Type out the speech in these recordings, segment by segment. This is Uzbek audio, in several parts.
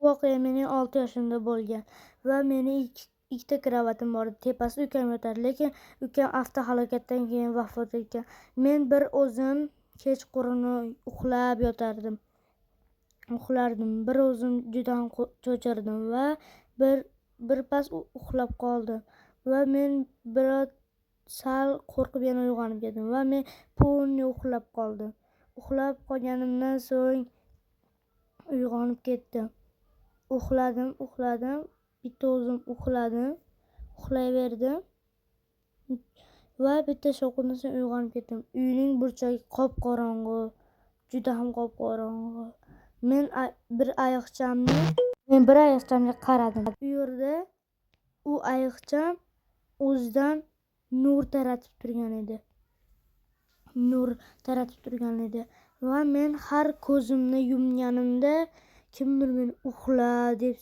Voqea mening 6 yoshimda bo'lgan va meni ikkita kravatim bor edi. Tepasida ukam yotardi, lekin ukam avtohalokatdan keyin vafot etgan. Men bir o'zim kechquruni uxlab yotardim. Uxlardim. Bir o'zim juda cho'chirdim va birpas uxlab qoldim va men biroz sal qo'rqib yana uyg'onib ketdim va men полный uxlab qoldim. Uxlab qolganimdan so'ng uyg'onib ketdim. Uxladim, uxladim, bitta o'zim uxladim, uxlayverdim va bitta shovqindan so'ng uyg'onib ketdim. Uyning burchagi qop-qorong'u, juda ham qop-qorong'u. Men bir ayiqchamga qaradim. U yerda u ayiqcham o'zidan nur taratib turgan edi. Nur taratib turgan edi va men har ko'zimni yumganimda kimdir meni uxla deb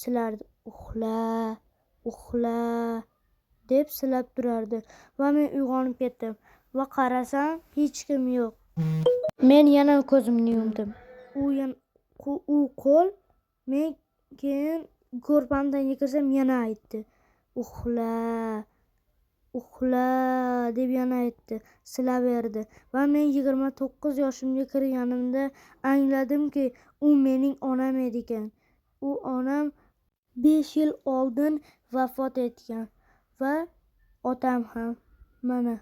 silardi. Uxla, uxla deb silab turardi va men uyg'onib ketdim va qarasam, hech kim yo'q. Men yana ko'zimni yumdim. U qo'l, men keyin ko'rpamni tagiga kirsam, yana aytdi. Uxla, uxla deb yana aytdi, silaverdi va men 29 yoshimga kirganimda angladimki, u mening onam ekan. U onam 5 yil oldin vafot etgan va otam ham mana.